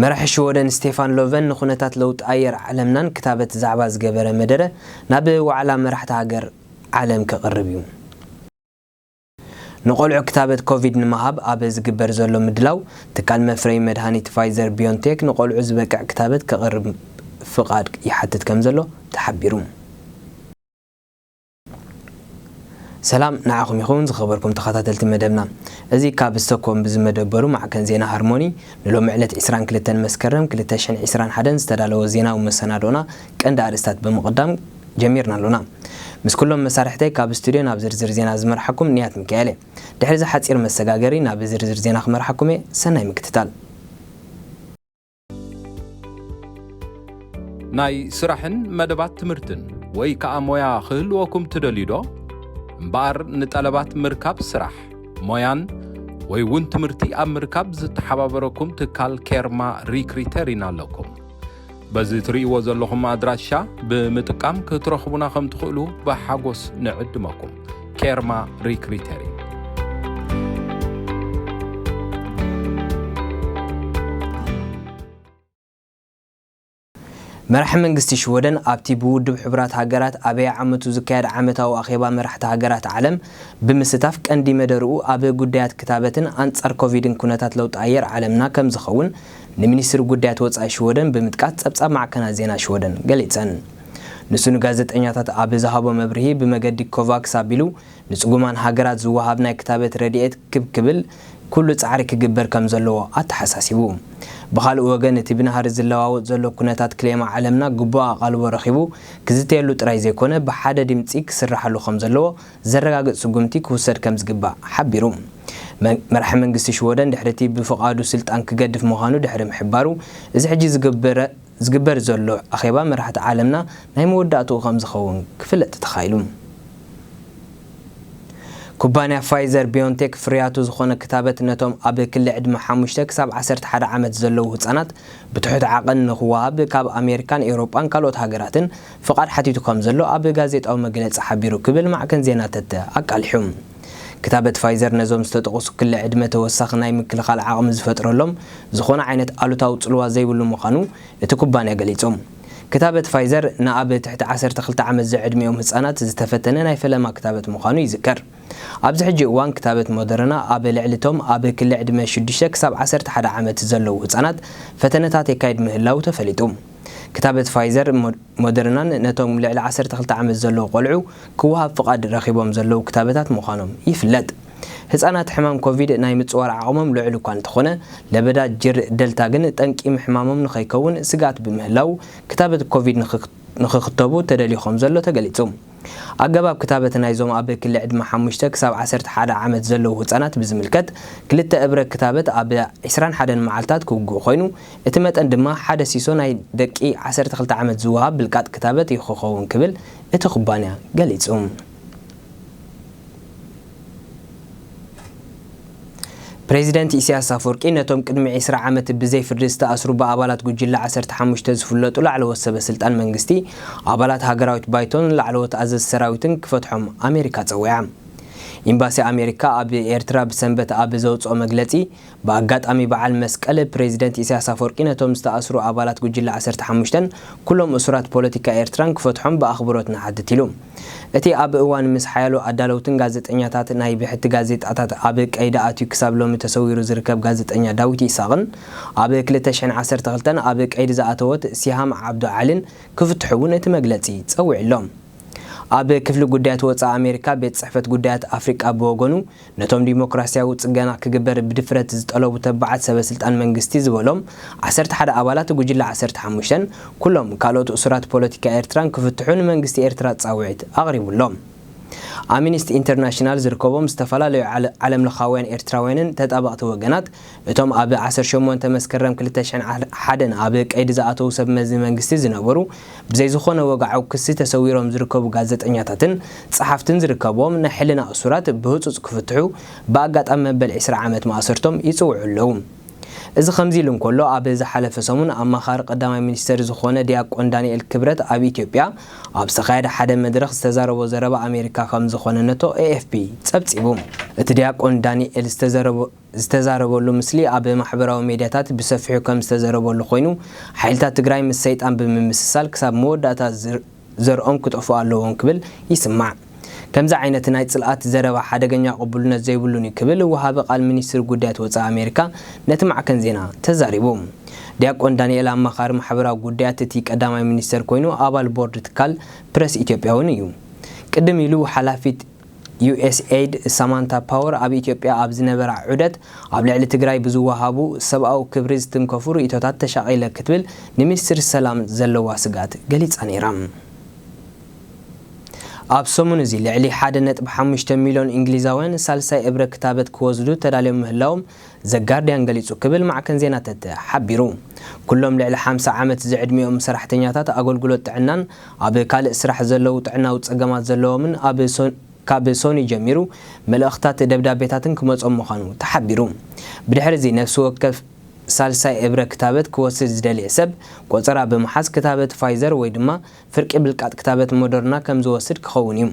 መራሒ ሽወደን ስቴፋን ሎቨን ንኹነታት ለውጢ ኣየር ዓለምናን ክታበት ዛዕባ ዝገበረ መደረ ናብ ዋዕላ መራሕቲ ሃገር ዓለም ክቕርብ እዩ። ንቆልዑ ክታበት ኮቪድ ንምሃብ ኣብ ዝግበር ዘሎ ምድላው፣ ትካል መፍረይ መድሃኒት ፋይዘር ቢዮንቴክ ንቆልዑ ዝበቅዕ ክታበት ክቕርብ ፍቓድ ይሓትት ከም ዘሎ ተሓቢሩ። ሰላም ንዓኹም ይኹን ዝኸበርኩም ተኸታተልቲ መደብና። እዚ ካብ ስቶክሆልም ብዝመደበሩ ማዕከን ዜና ሃርሞኒ ንሎሚ ዕለት ዕስራን ክልተን መስከረም ክልተ ሽሕን ዕስራን ሓደን ዝተዳለወ ዜናዊ መሰናዶና ቀንዲ ኣርእስታት ብምቕዳም ጀሚርና ኣሎና። ምስ ኩሎም መሳርሕተይ ካብ ስቱድዮ ናብ ዝርዝር ዜና ዝመርሓኩም ንያት ሚካኤል። ድሕሪ እዚ ሓጺር መሰጋገሪ ናብ ዝርዝር ዜና ክመርሓኩም እየ። ሰናይ ምክትታል። ናይ ስራሕን መደባት ትምህርትን ወይ ከኣ ሞያ ክህልወኩም ትደልዩ ዶ? እምበኣር ንጠለባት ምርካብ ስራሕ፣ ሞያን ወይ እውን ትምህርቲ ኣብ ምርካብ ዝተሓባበረኩም ትካል ኬርማ ሪክሪተር ኢና ኣለኩም። በዚ ትርእይዎ ዘለኹም ኣድራሻ ብምጥቃም ክትረኽቡና ከም ትኽእሉ ብሓጎስ ንዕድመኩም። ኬርማ ሪክሪተር። መራሒ መንግስቲ ሽወደን ኣብቲ ብውድብ ሕቡራት ሃገራት ኣበየ ዓመቱ ዝካየድ ዓመታዊ ኣኼባ መራሕቲ ሃገራት ዓለም ብምስታፍ ቀንዲ መደርኡ ኣብ ጉዳያት ክታበትን ኣንጻር ኮቪድን ኩነታት ለውጢ ኣየር ዓለምና ከም ዝኸውን ንሚኒስትሪ ጉዳያት ወጻኢ ሽወደን ብምጥቃስ ጸብጻብ ማዕከናት ዜና ሽወደን ገሊጸን። ንሱ ንጋዜጠኛታት ኣብ ዝሃቦ መብርሂ ብመገዲ ኮቫክስ ኣቢሉ ንጽጉማን ሃገራት ዝወሃብ ናይ ክታበት ረድኤት ክብ ክብል ኩሉ ጻዕሪ ክግበር ከም ዘለዎ ኣተሓሳሲቡ። ብኻልእ ወገን እቲ ብናህሪ ዝለዋወጥ ዘሎ ኩነታት ክሌማ ዓለምና ግቡእ ኣቓልቦ ረኺቡ ክዝተየሉ ጥራይ ዘይኮነ ብሓደ ድምጺ ክስርሓሉ ከም ዘለዎ ዘረጋግጽ ስጉምቲ ክውሰድ ከም ዝግባእ ሓቢሩ። መራሒ መንግስቲ ሽወደን ድሕሪ እቲ ብፍቓዱ ስልጣን ክገድፍ ምዃኑ ድሕሪ ምሕባሩ፣ እዚ ሕጂ ዝግበር ዘሎ ኣኼባ መራሕቲ ዓለምና ናይ መወዳእትኡ ከም ዝኸውን ክፍለጥ ተኻኢሉ። ኩባንያ ፋይዘር ቢዮንቴክ ፍርያቱ ዝኾነ ክታበት ነቶም ኣብ ክሊ ዕድመ ሓሙሽተ ክሳብ ዓሰርተ ሓደ ዓመት ዘለዉ ህጻናት ብትሑት ዓቐን ንኽወሃብ ካብ ኣሜሪካን ኤውሮጳን ካልኦት ሃገራትን ፍቓድ ሓቲቱ ከም ዘሎ ኣብ ጋዜጣዊ መግለጺ ሓቢሩ ክብል ማዕከን ዜና ተተ ኣቃሊሑ። ክታበት ፋይዘር ነዞም ዝተጠቕሱ ክሊ ዕድመ ተወሳኺ ናይ ምክልኻል ዓቕሚ ዝፈጥረሎም ዝኾነ ዓይነት ኣሉታዊ ጽልዋ ዘይብሉ ምዃኑ እቲ ኩባንያ ገሊጹ። ክታበት ፋይዘር ንኣብ ትሕቲ ዓሰርተ ክልተ ዓመት ዝዕድሚኦም ህጻናት ዝተፈተነ ናይ ፈለማ ክታበት ምዃኑ ይዝከር። ኣብዚ ሕጂ እዋን ክታበት ሞደረና ኣብ ልዕሊ እቶም ኣብ ክሊ ዕድመ ሽዱሽተ ክሳብ ዓሰርተ ሓደ ዓመት ዘለዉ ህጻናት ፈተነታት የካይድ ምህላዉ ተፈሊጡ። ክታበት ፋይዘር ሞደርናን ነቶም ልዕሊ ዓሰርተ ክልተ ዓመት ዘለዉ ቆልዑ ክወሃብ ፍቓድ ረኺቦም ዘለዉ ክታበታት ምዃኖም ይፍለጥ። ህጻናት ሕማም ኮቪድ ናይ ምጽዋር ዓቕሞም ልዑል እኳ እንተኾነ፣ ለበዳ ጅር ደልታ ግን ጠንቂ ምሕማሞም ንኸይከውን ስግኣት ብምህላው ክታበት ኮቪድ ንኽክተቡ ተደልዩ ከም ዘሎ ተገሊጹ። ኣገባብ ክታበት ናይዞም ኣብ ክሊ ዕድመ ሓሙሽተ ክሳብ ዓሰርተ ሓደ ዓመት ዘለዉ ህጻናት ብዝምልከት፣ ክልተ እብረ ክታበት ኣብ ዕስራን ሓደን መዓልታት ክውግኡ ኮይኑ፣ እቲ መጠን ድማ ሓደ ሲሶ ናይ ደቂ ዓሰርተ ክልተ ዓመት ዝወሃብ ብልቃጥ ክታበት እዩ ክኸውን ክብል እቲ ኩባንያ ገሊጹ። ፕሬዚደንት ኢሳያስ ኣፈወርቂ ነቶም ቅድሚ ዕስራ ዓመት ብዘይ ፍርዲ ዝተኣስሩ ብኣባላት ጉጅለ ዓሰርተ ሓሙሽተ ዝፍለጡ ላዕለዎት ሰበ ስልጣን መንግስቲ፣ ኣባላት ሃገራዊት ባይቶን ላዕለዎት ኣዘዝቲ ሰራዊትን ክፈትሖም ኣሜሪካ ጸዊዓ። ኤምባሲ ኣሜሪካ ኣብ ኤርትራ ብሰንበት ኣብ ዘውጽኦ መግለጺ፣ ብኣጋጣሚ በዓል መስቀል ፕሬዚደንት ኢሳያስ ኣፈወርቂ ነቶም ዝተኣስሩ ኣባላት ጉጅለ ዓሰርተ ሓሙሽተን ኩሎም እሱራት ፖለቲካ ኤርትራን ክፈትሖም ብኣኽብሮት ንሓትት ኢሉ። እቲ ኣብ እዋን ምስ ሓያሎ ኣዳለውትን ጋዜጠኛታት ናይ ብሕቲ ጋዜጣታት ኣብ ቀይዲ ኣትዩ ክሳብ ሎሚ ተሰዊሩ ዝርከብ ጋዜጠኛ ዳዊት ይስሃቕን ኣብ ክልተ ሽሕን ዓሰርተ ክልተን ኣብ ቀይዲ ዝኣተወት ሲሃም ዓብዱ ዓሊን ክፍትሑ እውን እቲ መግለጺ ጸዊዑ ኣሎ። ኣብ ክፍሊ ጉዳያት ወጻኢ ኣሜሪካ ቤት ጽሕፈት ጉዳያት ኣፍሪቃ ብወገኑ፣ ነቶም ዲሞክራስያዊ ጽገና ክግበር ብድፍረት ዝጠለቡ ተባዓት ሰበ ስልጣን መንግስቲ ዝበሎም ዓሰርተ ሓደ ኣባላት ጉጅለ ዓሰርተ ሓሙሽተን ኩሎም ካልኦት እሱራት ፖለቲካ ኤርትራን ክፍትሑ ንመንግስቲ ኤርትራ ጻውዒት ኣቕሪቡ ኣሎ። ኣምኒስቲ ኢንተርናሽናል ዝርከቦም ዝተፈላለዩ ዓለ-፣ ዓለምለኻውያን ኤርትራውያንን ተጣበቕቲ ወገናት፣ እቶም ኣብ ዓሰርተ ሸሞንተ መስከረም ክልተ ሽሕን ሓደን ኣብ ቀይዲ ዝኣተዉ ሰብ መዚ መንግስቲ ዝነበሩ፣ ብዘይ ዝኾነ ወግዓዊ ክሲ ተሰዊሮም ዝርከቡ ጋዜጠኛታትን ጸሓፍትን ዝርከብዎም ናይ ሕልና እሱራት ብህጹጽ ክፍትሑ ብኣጋጣሚ መበል ዕስራ ዓመት ማእሰርቶም ይጽውዑ ኣለዉ። እዚ ከምዚ ኢሉ እንከሎ፣ ኣብ ዝሓለፈ ሰሙን ኣማኻሪ ቀዳማይ ሚኒስተር ዝኾነ ዲያቆን ዳንኤል ክብረት ኣብ ኢትዮጵያ ኣብ ዝተኻየደ ሓደ መድረኽ ዝተዛረቦ ዘረባ ኣሜሪካ ከም ዝኾነ ነቶ ኤ ኤፍ ፒ ጸብጺቡ። እቲ ዲያቆን ዳንኤል ዝተዘረቦ-፣ ዝተዛረበሉ ምስሊ ኣብ ማሕበራዊ ሜድያታት ብሰፊሑ ከም ዝተዘረበሉ ኮይኑ፣ ሓይልታት ትግራይ ምስ ሰይጣን ብምምስሳል ክሳብ መወዳእታ ዝር-፣ ዘርኦም ክጠፍኡ ኣለዎም ክብል ይስማዕ። ከምዚ ዓይነት ናይ ጽልኣት ዘረባ ሓደገኛ ቅቡልነት ዘይብሉን እዩ ክብል ወሃቢ ቃል ሚኒስትሪ ጉዳያት ወጻኢ ኣሜሪካ ነቲ ማዕከን ዜና ተዛሪቡ። ዲያቆን ዳንኤል ኣማኻሪ ማሕበራዊ ጉዳያት እቲ ቀዳማይ ሚኒስተር ኮይኑ ኣባል ቦርድ ትካል ፕረስ ኢትዮጵያ እውን እዩ። ቅድም ኢሉ ሓላፊት ዩ ኤስ ኤይድ ሳማንታ ፓወር ኣብ ኢትዮጵያ ኣብ ዝነበራ ዑደት ኣብ ልዕሊ ትግራይ ብዝወሃቡ ሰብኣዊ ክብሪ ዝትንከፉ ርእይቶታት ተሻቒለ ክትብል ንሚኒስትሪ ሰላም ዘለዋ ስግኣት ገሊጻ ነይራ። ኣብ ሰሙን እዚ ልዕሊ ሓደ ነጥቢ ሓሙሽተ ሚልዮን እንግሊዛውያን ሳልሳይ እብረ ክታበት ክወስዱ ተዳልዮም ምህላዎም ዘጋርዲያን ገሊጹ ክብል ማዕከን ዜና ተተ ሓቢሩ። ኩሎም ልዕሊ ሓምሳ ዓመት ዝዕድሚኦም ሰራሕተኛታት ኣገልግሎት ጥዕናን ኣብ ካልእ ስራሕ ዘለዉ ጥዕናዊ ጸገማት ዘለዎምን ኣብ ሶ-፣ ካብ ሶኒ ጀሚሩ መልእኽታት ደብዳቤታትን ክመጾም ምዃኑ ተሓቢሩ። ብድሕሪ እዚ ነፍሲ ወከፍ ሳልሳይ እብረ ክታበት ክወስድ ዝደልየ ሰብ ቆጸራ ብምሓዝ ክታበት ፋይዘር ወይ ድማ ፍርቂ ብልቃጥ ክታበት ሞደርና ከም ዝወስድ ክኸውን እዩ።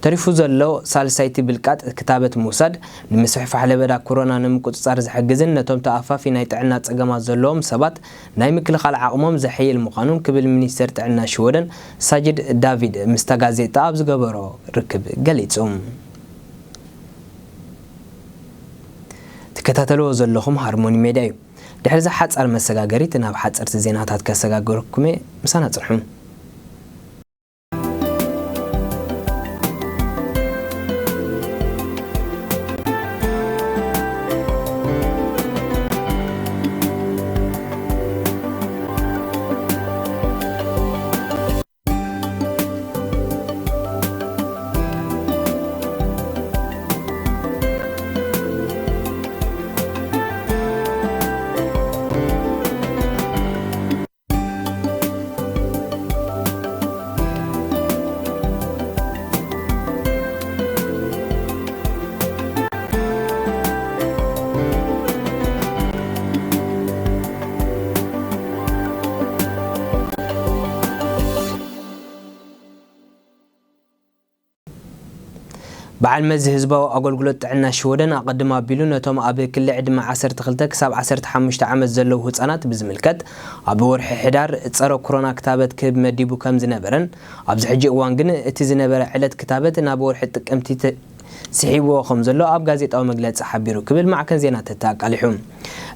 ተሪፉ ዘሎ ሳልሳይቲ ብልቃጥ ክታበት ምውሳድ ንምስፍሕፋሕ ለበዳ ኮሮና ንምቁጽጻር ዝሕግዝን ነቶም ተኣፋፊ ናይ ጥዕና ጸገማት ዘለዎም ሰባት ናይ ምክልኻል ዓቕሞም ዘሐይል ምዃኑን ክብል ሚኒስተር ጥዕና ሽወደን ሳጅድ ዳቪድ ምስታ ጋዜጣ ኣብ ዝገበሮ ርክብ ገሊጹ። ትከታተልዎ ዘለኹም ሃርሞኒ ሜድያ እዩ። ድሕሪ እዛ ሓጻር መሰጋገሪት ናብ ሓጸርቲ ዜናታት ከሰጋግረኩም እየ። ምሳና ጽንሑ። በዓል መዚ ህዝባዊ ኣገልግሎት ጥዕና ሽወደን ኣቐድም ኣቢሉ ነቶም ኣብ ክሊ ዕድመ ዓሰርተ ክልተ ክሳብ ዓሰርተ ሓሙሽተ ዓመት ዘለዉ ህጻናት ብዝምልከት፣ ኣብ ወርሒ ሕዳር ጸረ ኮሮና ክታበት ክህብ መዲቡ ከም ዝነበረን፣ ኣብዚ ሕጂ እዋን ግን እቲ ዝነበረ ዕለት ክታበት ናብ ወርሒ ጥቅምቲ ተ-፣ ስሒብዎ ከም ዘሎ ኣብ ጋዜጣዊ መግለጺ ሓቢሩ ክብል ማዕከን ዜና ተተ ኣቃሊሑ።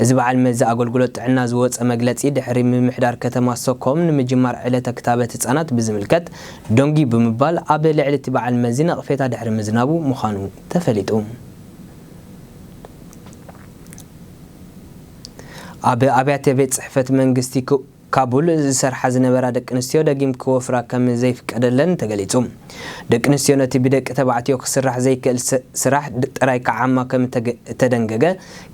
እዚ በዓል መዚ ኣገልግሎት ጥዕና ዝወጸ መግለጺ፣ ድሕሪ ምምሕዳር ከተማ ስቶክሆልም ንምጅማር ዕለተ ክታበት ህጻናት ብዝምልከት ደንጉዩ ብምባል፣ ኣብ ልዕሊ እቲ በዓል መዚ ነቕፌታ ድሕሪ ምዝናቡ ምዃኑ ተፈሊጡ። ኣብ ኣብያተ ቤት ጽሕፈት መንግስቲ ክ-፣ ካቡል ዝሰርሓ ዝነበራ ደቂ ኣንስትዮ ደጊም ክወፍራ ከም ዘይፍቀደለን ተገሊጹ። ደቂ ኣንስትዮ ነቲ ብደቂ ተባዕትዮ ክስራሕ ዘይክእል ስ-፣ ስራሕ ድ-፣ ጥራይ ክዓማ ከም እተገ-፣ እተደንገገ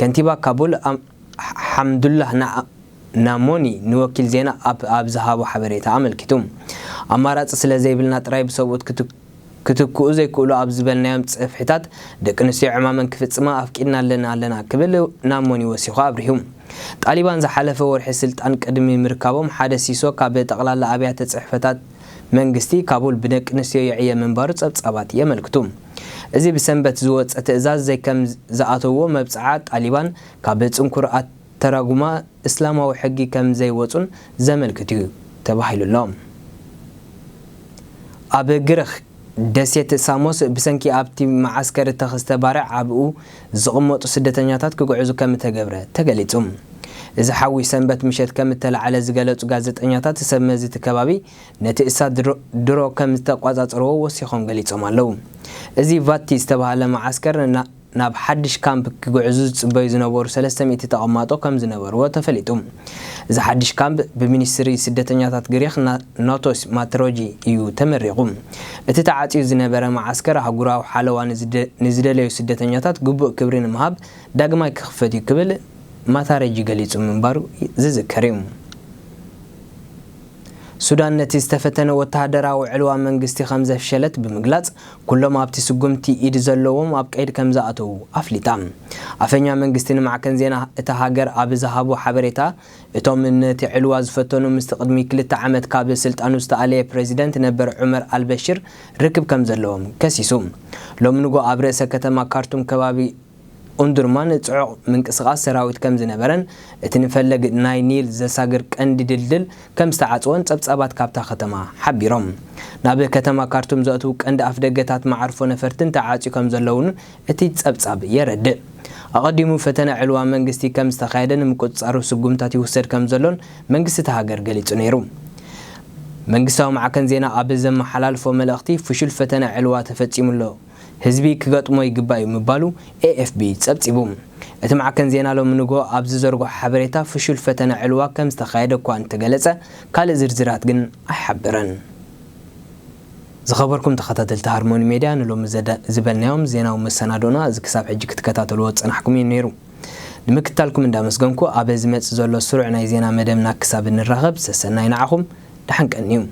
ከንቲባ ካቡል ኣም-፣ ሓምዱላህ ና-፣ ናሞኒ ንወኪል ዜና ኣብ፣ ኣብ ዝሃቦ ሓበሬታ ኣመልኪቱ። ኣማራጺ ስለ ዘይብልና ጥራይ ብሰብኡት ክት-፣ ክትክኡ ዘይክእሉ ኣብ ዝበልናዮም ጽፍሒታት ደቂ ኣንስትዮ ዕማመን ክፍጽማ ኣፍቂድናለን ኣለና ክብል ናሞኒ ወሲኹ ኣብሪሁ። ጣሊባን ዝሓለፈ ወርሒ ስልጣን ቅድሚ ምርካቦም ሓደ ሲሶ ካብ ጠቕላላ ኣብያተ ጽሕፈታት መንግስቲ ካቡል ብደቂ ኣንስትዮ ይዕየ ምንባሩ ጸብጻባት የመልክቱ። እዚ ብሰንበት ዝወጸ ትእዛዝ ዘይከም ዝኣተዎ መብጽዓ ጣሊባን ካብ ጽንኩር ኣተራጉማ እስላማዊ ሕጊ ከም ዘይወጹን ዘመልክት እዩ ተባሂሉ ኣሎ። ኣብ ግሪኽ ደሴት ሳሞስ ብሰንኪ ኣብቲ መዓስከር እተኸስተ ባርዕ ኣብኡ ዝቕመጡ ስደተኛታት ክግዕዙ ከም እተገብረ ተገሊጹ። እዚ ሓዊ ሰንበት ምሸት ከም እተላዕለ ዝገለጹ ጋዜጠኛታት፣ ሰብ መዚ እቲ ከባቢ ነቲ እሳት ድሮ፣ ድሮ ከም ዝተቋጻጸርዎ ወሲኾም ገሊጾም ኣለዉ። እዚ ቫቲ ዝተባህለ መዓስከር ና-፣ ናብ ሓድሽ ካምፕ ክግዕዙ ዝጽበዩ ዝነበሩ ሰለስተ ሚእቲ ተቐማጦ ከም ዝነበርዎ ተፈሊጡ። እዚ ሓድሽ ካምፕ ብሚኒስትሪ ስደተኛታት ግሪኽ ና-፣ ናቶስ ማትሮጂ እዩ ተመሪቑ። እቲ ተዓጽዩ ዝነበረ መዓስከር ኣህጉራዊ ሓለዋ ንዝደ-፣ ንዝደለዩ ስደተኛታት ግቡእ ክብሪ ንምሃብ ዳግማይ ክኽፈት እዩ ክብል ማታረጂ ገሊጹ ምንባሩ ዝዝከር እዩ። ሱዳን ነቲ ዝተፈተነ ወተሃደራዊ ዕልዋ መንግስቲ ከም ዘፍሸለት ብምግላጽ፣ ኩሎም ኣብቲ ስጉምቲ ኢድ ዘለዎም ኣብ ቀይዲ ከም ዝኣተዉ ኣፍሊጣ። ኣፈኛ መንግስቲ ንማዕከን ዜና እታ ሃገር ኣብ ዝሃቦ ሓበሬታ፣ እቶም ነቲ ዕልዋ ዝፈተኑ ምስቲ ቅድሚ ክልተ ዓመት ካብ ስልጣኑ ዝተኣለየ ፕረዚደንት ነበር ዑመር ኣልበሽር ርክብ ከም ዘለዎም ከሲሱ። ሎሚ ንጎ ኣብ ርእሰ ከተማ ካርቱም ከባቢ ኡንዱርማን ጽዑቕ ምንቅስቓስ ሰራዊት ከም ዝነበረን፣ እቲ ንፈለግ ናይ ኒል ዘሳግር ቀንዲ ድልድል ከም ዝተዓጽወን ጸብጻባት ካብታ ከተማ ሓቢሮም። ናብ ከተማ ካርቱም ዘእትዉ ቀንዲ ኣፍደገታት መዓርፎ ነፈርትን ተዓጽዩ ከም ዘለውን እቲ ጸብጻብ የረድእ። ኣቐዲሙ ፈተነ ዕልዋ መንግስቲ ከም ዝተኻየደ ንምቁጽጻሩ ስጉምታት ይውሰድ ከም ዘሎን መንግስቲ እቲ ሃገር ገሊጹ ነይሩ። መንግስታዊ ማዕከን ዜና ኣብ ዘመሓላልፎ መልእኽቲ፣ ፍሹል ፈተነ ዕልዋ ተፈጺሙ ኣሎ፣ ህዝቢ ክገጥሞ ይግባእ እዩ ምባሉ ኤ ኤፍ ቢ ጸብጺቡ። እቲ ማዕከን ዜና ሎሚ ንግሆ ኣብ ዝዘርግሖ ሓበሬታ፣ ፍሹል ፈተነ ዕልዋ ከም ዝተኻየደ እኳ እንተገለጸ፣ ካልእ ዝርዝራት ግን ኣይሓበረን። ዝኸበርኩም ተኸታተልቲ ሃርሞኒ ሜድያ፣ ንሎሚ ዘደ-፣ ዝበልናዮም ዜናዊ መሰናዶና እዚ ክሳብ ሕጂ ክትከታተልዎ ዝጸናሕኩም እዩ ነይሩ። ንምክትታልኩም እንዳመስገንኩ፣ ኣብ ዝመጽእ ዘሎ ስሩዕ ናይ ዜና መደብና ክሳብ እንራኸብ፣ ሰሰናይ ንዓኹም፣ ደሓን ቀንዩ።